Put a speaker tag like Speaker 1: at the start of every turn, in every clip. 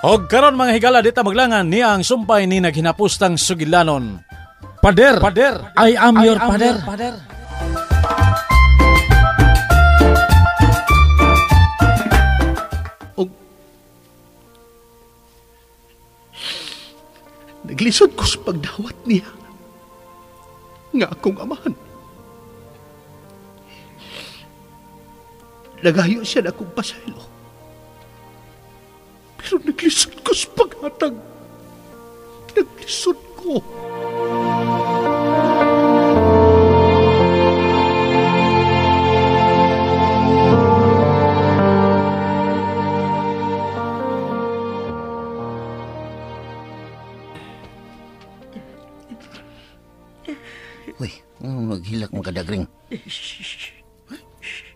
Speaker 1: Og karon mga higala, dita maglangan niya ang sumpay ni naghinapustang sugilanon. Pader, pader, I am your pader. Pader.
Speaker 2: Og naglisod ko sa pagdawat niya nga akong amahan. Nagayo siya na akong pasaylo. Pero naglisod ko sa paghatag. Naglisod ko.
Speaker 3: Uy, maghilak mo kadagring.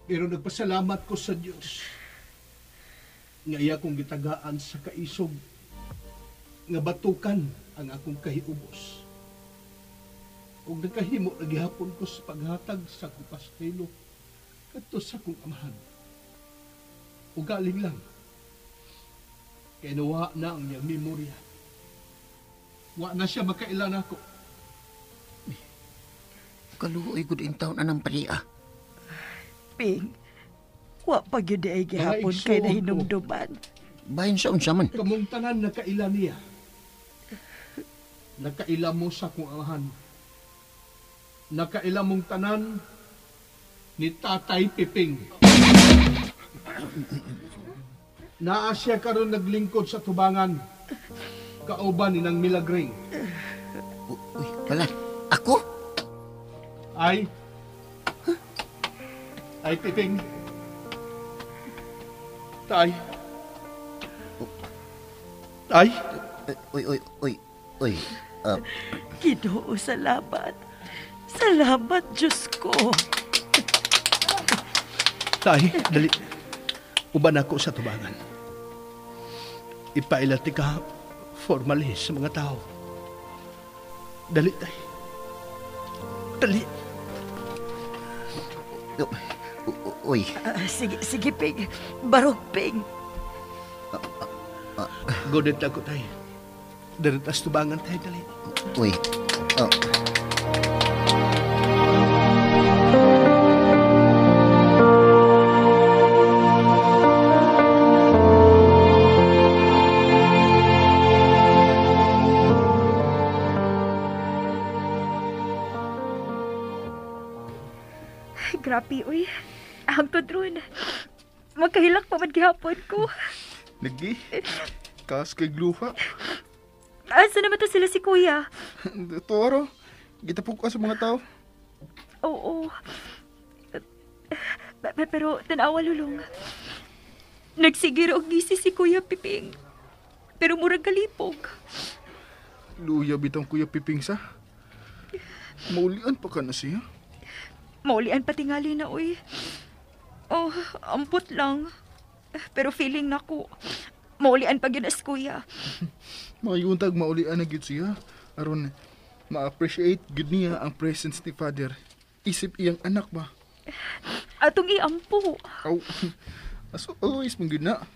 Speaker 2: Pero nagpasalamat ko sa Diyos nga iya kong gitagaan sa kaisog nga batukan ang akong kahiubos. Ug nagkahimo na gihapon ko sa paghatag sa akong pasaylo kadto sa akong amahan. Ug galing lang kay nawa na ang iyang memorya. Wa na siya makailan ako.
Speaker 3: Kaluoy gud in taon anang pariya.
Speaker 4: Ping, wa pa gyud ay gihapon kay nahinumduman.
Speaker 3: Bahin sa unsa man.
Speaker 2: Kamong tanan nakaila niya. Nakaila mo sa akong amahan. Nakaila mong tanan ni Tatay Piping. Naa siya karon naglingkod sa tubangan. Kauban ni nang Milagring.
Speaker 3: Uy, wala. Ako?
Speaker 2: Ay. Ay, Piping. Tay. Tay.
Speaker 3: Uy, uy, uy, uy.
Speaker 4: Ginoo, salamat. Salamat, Diyos ko.
Speaker 2: Tay, dali. Uban ako sa tubangan. Ipailati ka formally sa mga tao. Dali, tay. Dali.
Speaker 3: Uy.
Speaker 4: Sige, sige, Ping. Barog, Ping.
Speaker 2: Godit ako, tay. Daritas tubangan, tay. Dali.
Speaker 3: Uy. Oh.
Speaker 5: Grabe, uy. Hangtod ron. Magkahilak pa man gihapon ko.
Speaker 6: Lagi. Kaas kay gluha.
Speaker 5: Asa naman to sila si Kuya?
Speaker 6: Ito, aro. Gitapok ka sa mga tao.
Speaker 5: Oo. Pero tanawa, Lulong. Nagsigir og ngisi si Kuya Piping. Pero murag kalipog.
Speaker 6: Luya bitang Kuya Piping sa. Maulian pa ka na siya.
Speaker 5: Maulian pa tingali na, uy. Oh, ampot lang. Pero feeling nako, maulian pa gyud as kuya.
Speaker 6: Makayuntag maulian na gyud siya. Aron ma-appreciate gyud niya ang presence ni Father. Isip iyang anak ba?
Speaker 5: Atong iampo.
Speaker 6: Aw, as always man gyud na.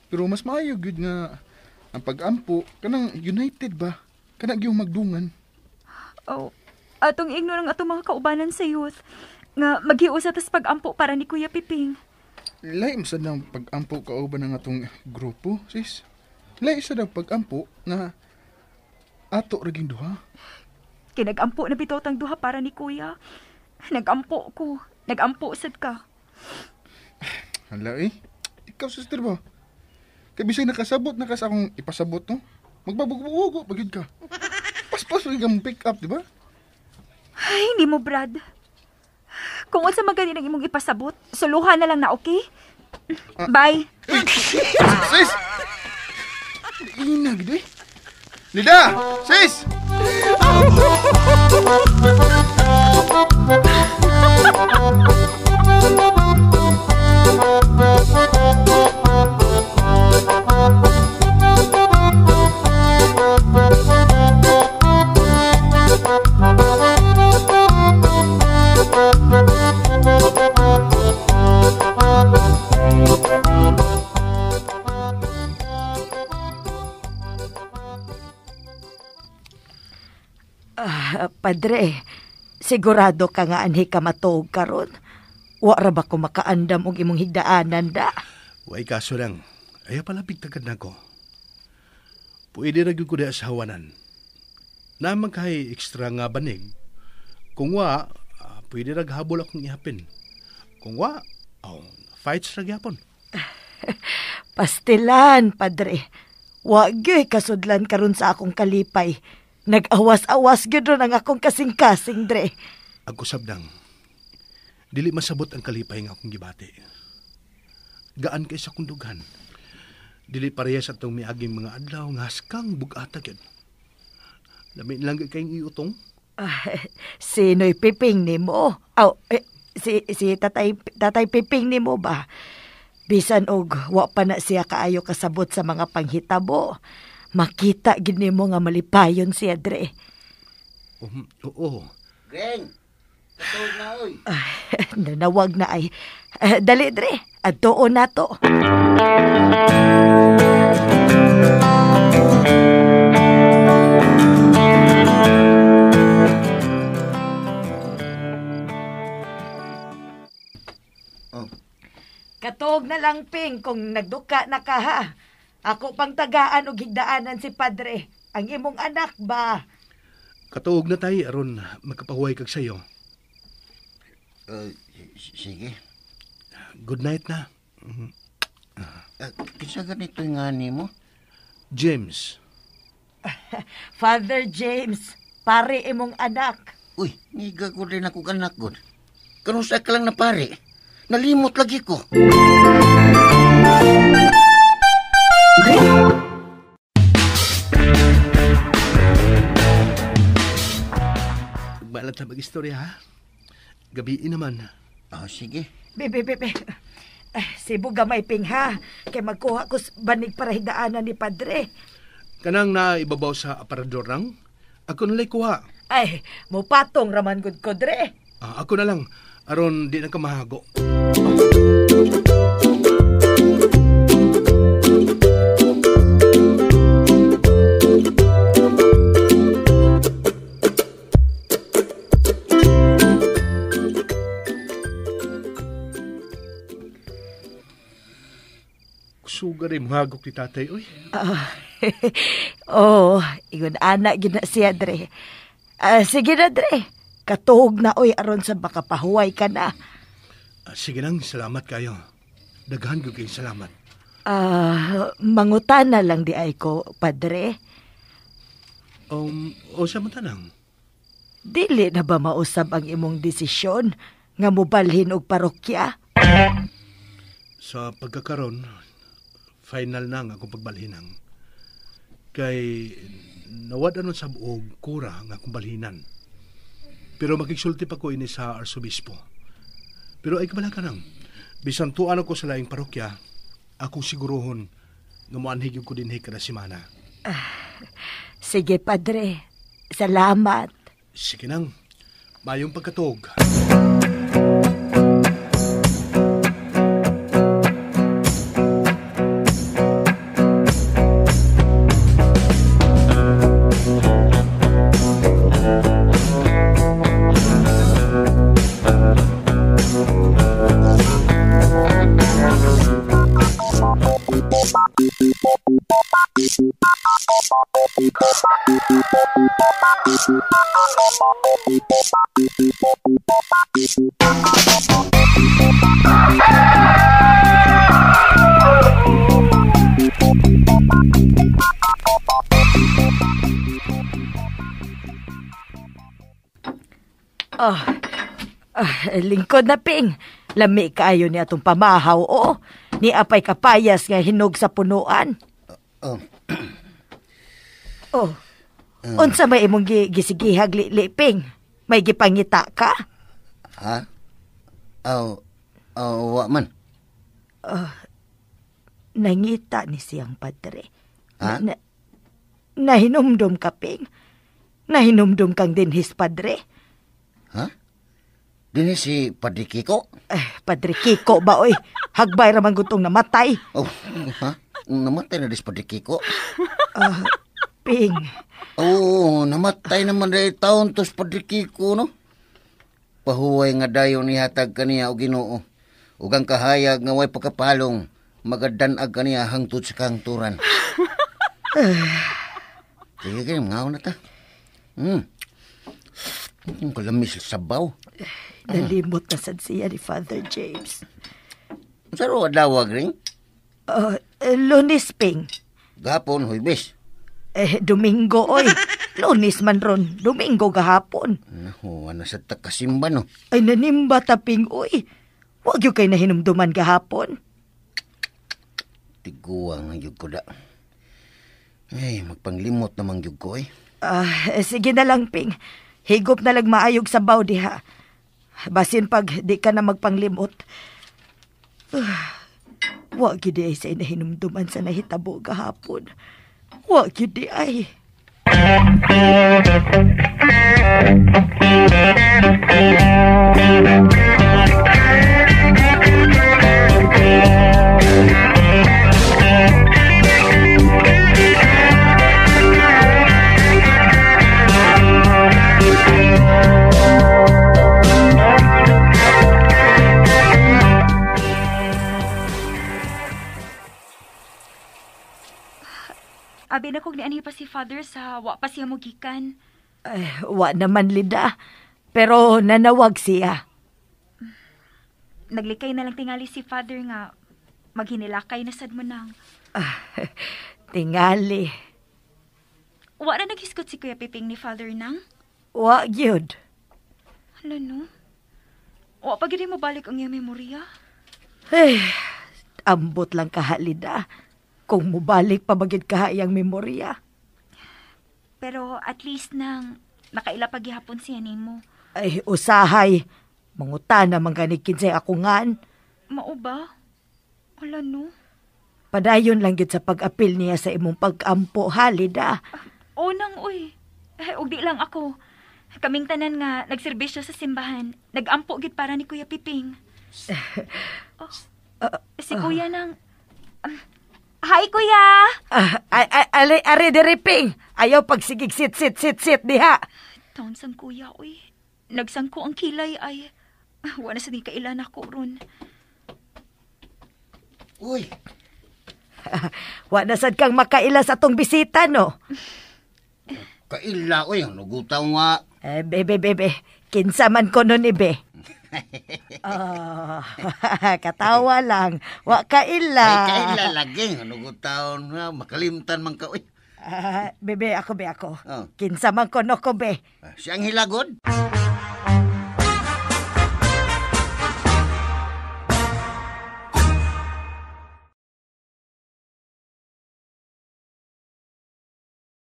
Speaker 6: Pero mas maayo gyud nga ang pag-ampo kanang united ba? Kanang gyud magdungan.
Speaker 5: Oh, atong ingno ng atong mga kaubanan sa youth nga maghiusa tas pag-ampo para ni Kuya Piping.
Speaker 6: Lahi sad ng pag-ampo kauban ng atong grupo, sis. Lahi sad ang pag-ampo nga ato raging duha.
Speaker 5: Kinag-ampo na bitaw tang duha para ni Kuya. Nag-ampo ko. Nag-ampo sad ka.
Speaker 6: Hala eh. Ikaw, sister ba? Kay bisag nakasabot na ka sa akong ipasabot, no? Magbabugbugo pag yun ka. Paspas rin kang pick up, di ba?
Speaker 5: Ay, hindi mo, Brad. Kung unsa man gani ang imong ipasabot, suluhan na lang na, okay? Bye.
Speaker 6: Sis! Inag, di? Lida! Sis!
Speaker 4: Padre, sigurado ka nga anhi ka matuog karon. Wa ra ba ko makaandam og imong higdaanan da?
Speaker 2: Way kaso lang. Ayaw pala bigtagad na ko. Pwede ra gyud ko diha sa hawanan. Naman kay ekstra nga banig. Kung wa, pwede ra ghabol akong ihapin. Kung wa, fights ra gyapon.
Speaker 4: Pastilan, padre. Wa gyud kasudlan karon sa akong kalipay. Nag-awas-awas gyud ron ang akong kasing-kasing, dre.
Speaker 2: Ako sabdang, dili masabot ang kalipay nga akong gibati. Gaan kay sa akong dughan. Dili parehas atong miaging mga adlaw nga haskang bug-ata gyud. Lami lang gyud kayong iutong.
Speaker 4: Sino'y Piping nimo? Aw, si tatay Piping nimo ba? Bisan og wa pa na siya kaayo kasabot sa mga panghitabo. Makita gid nimo nga malipayon siya, dre.
Speaker 2: Oo.
Speaker 3: Geng, katuog na oy.
Speaker 4: Nanawag na ay. Dali, dre. Adtuon na to.
Speaker 3: Oh.
Speaker 4: Katuog na lang, Ping, kung nagduka na ka, ha. Ako pang tagaan og higdaanan si Padre. Ang imong anak ba?
Speaker 2: Katuog na tayo, aron magkapahuway kag sayo.
Speaker 3: Sige.
Speaker 2: Good night na.
Speaker 3: Kinsa ganito nga nimo?
Speaker 2: James.
Speaker 4: Father James, pare imong anak.
Speaker 3: Uy, niga ko rin akong anak ko. Kanusa ka lang na pare. Nalimot lagi ko.
Speaker 2: Balat na mag-istorya, ha? Gabiin naman.
Speaker 3: Oh, sige.
Speaker 4: Bebe, bebe. Sibo gamay, Ping, ha? Kay magkuha ko banig para higdaanan ni Padre.
Speaker 2: Kanang naibabaw sa aparador nang, ako nala'y kuha.
Speaker 4: Ay, mupatong raman gud ko, Dre.
Speaker 2: Ako na lang, aron di na kamahago. Sugar ay mahagok ni tatay, oy.
Speaker 4: Oh, ingon ana gina siya, Dre. Sige na, Dre. Katuog na, oy, aron sa baka pahuway ka na.
Speaker 2: Sige nang, salamat kayo. Daghan ko kayong salamat.
Speaker 4: Mangutana lang di ay ko, Padre.
Speaker 2: O sa matanang?
Speaker 4: Dili na ba mausab ang imong desisyon nga mobalhin og parokya?
Speaker 2: Sa pagkakaron, final na ang akong pagbalhinang. Kay nawad-anon sa buog kura ang akong balhinan. Pero makigsulti pa ko ini sa arsobispo. Pero ay kabala ka nang, bisan tuan ako sa laing parokya, akong siguruhon nga moanhig ko dinhi kada semana.
Speaker 4: Sige, Padre. Salamat.
Speaker 2: Sige nang, mayong pagkatuog.
Speaker 4: Lingkod na, Ping. Lami kaayo ni atong pamahaw, oo. Ni apay kapayas nga hinog sa punuan. Oh. Unsa may imong gisigihag li, Ping? May gipangita ka?
Speaker 3: Ha? Wa man.
Speaker 4: Nangita ni siyang padre.
Speaker 3: Ha?
Speaker 4: Nahinumdum ka, Ping. Nahinumdum kang dinhis, padre.
Speaker 3: Ha? Dinhi si Padre Kiko?
Speaker 4: Padre Kiko ba, oy? Hagbay raman gutong namatay.
Speaker 3: Oh, ha? Namatay na dis Padre Kiko?
Speaker 4: Ping.
Speaker 3: Oo, namatay naman dahil taon tos Padre Kiko, no? Pahuway nga dayon nihatag kaniya o Ginoo. Ug ang kahayag nga way pagkapalong, magadanag kaniya hangtod sa kangturan. Sige, kaya, mga na ta. Ang kalamis sa sabaw.
Speaker 4: Nalimot na sad siya ni Father James.
Speaker 3: Saro adlaw ring?
Speaker 4: Lunes, Ping.
Speaker 3: Gapon, Huwebes.
Speaker 4: Eh, Domingo, oy. Lunes man ron. Domingo gahapon.
Speaker 3: Naku, ano sa takasimba, no?
Speaker 4: Ay, nanimba taping, oy. Wag yun kay nahinumduman gahapon.
Speaker 3: Tiguang ang yug ko da. Ay, magpanglimot namang yug ko, eh.
Speaker 4: Sige na lang, Ping. Higop na lang maayog sa baw diha. Basin pag di ka na magpanglimot. Wag yun di ay sa inahinumduman sa nahitabo gahapon. Wag yun di ay.
Speaker 5: Abi na kog nianhi pa si Father sa wa pa siya mogikan.
Speaker 4: Ay, wa naman, Lida. Pero nanawag siya.
Speaker 5: Naglikay na lang tingali si Father nga maghinilakay na sad mo nang.
Speaker 4: Tingali.
Speaker 5: Wa na naghisgot si Kuya Piping ni Father nang?
Speaker 4: Wa gyud.
Speaker 5: Hala no. Wa pa gyud mo balik ang iyang memorya.
Speaker 4: Ay, ambot lang kaha, Lida. Kung mubalik pa bagid kaha iyang memorya.
Speaker 5: Pero at least nang nakaila pa gihapon siya nimo.
Speaker 4: Ay, usahay. Manguta na man gani kinsay ako ngan.
Speaker 5: Mao ba? Hala no.
Speaker 4: Padayon lang gyud sa pag-apil niya sa imong pag-ampo, ha, Lida?
Speaker 5: O nang, uy. Eh, ug di lang ako. Kaming tanan nga nagserbisyo sa simbahan. Nag-ampo gyud para ni Kuya Piping. Oh, si Kuya nang... Hi, Kuya!
Speaker 4: Are, diri, Ping. Ayaw pagsigig sit, sit, sit, sit diha.
Speaker 5: Taon sang kuya, uy. Nagsangko ang kilay ay. Wala sa di kailan ako ron.
Speaker 3: Uy!
Speaker 4: Wa na sad kang makaila sa atong bisita, no?
Speaker 3: Kaila, uy. Nugutaw nga.
Speaker 4: Eh, bebe, bebe. Kinsa man ko nun, ibe. Katawa lang. Wa kaila.
Speaker 3: Ay, kaila lagi. Nugutaw na. Makalimtan man ka, uy.
Speaker 4: Bebe, ako, be, ako.
Speaker 3: Oh.
Speaker 4: Kinsa man ko no ko, be.
Speaker 3: Si Angela, god?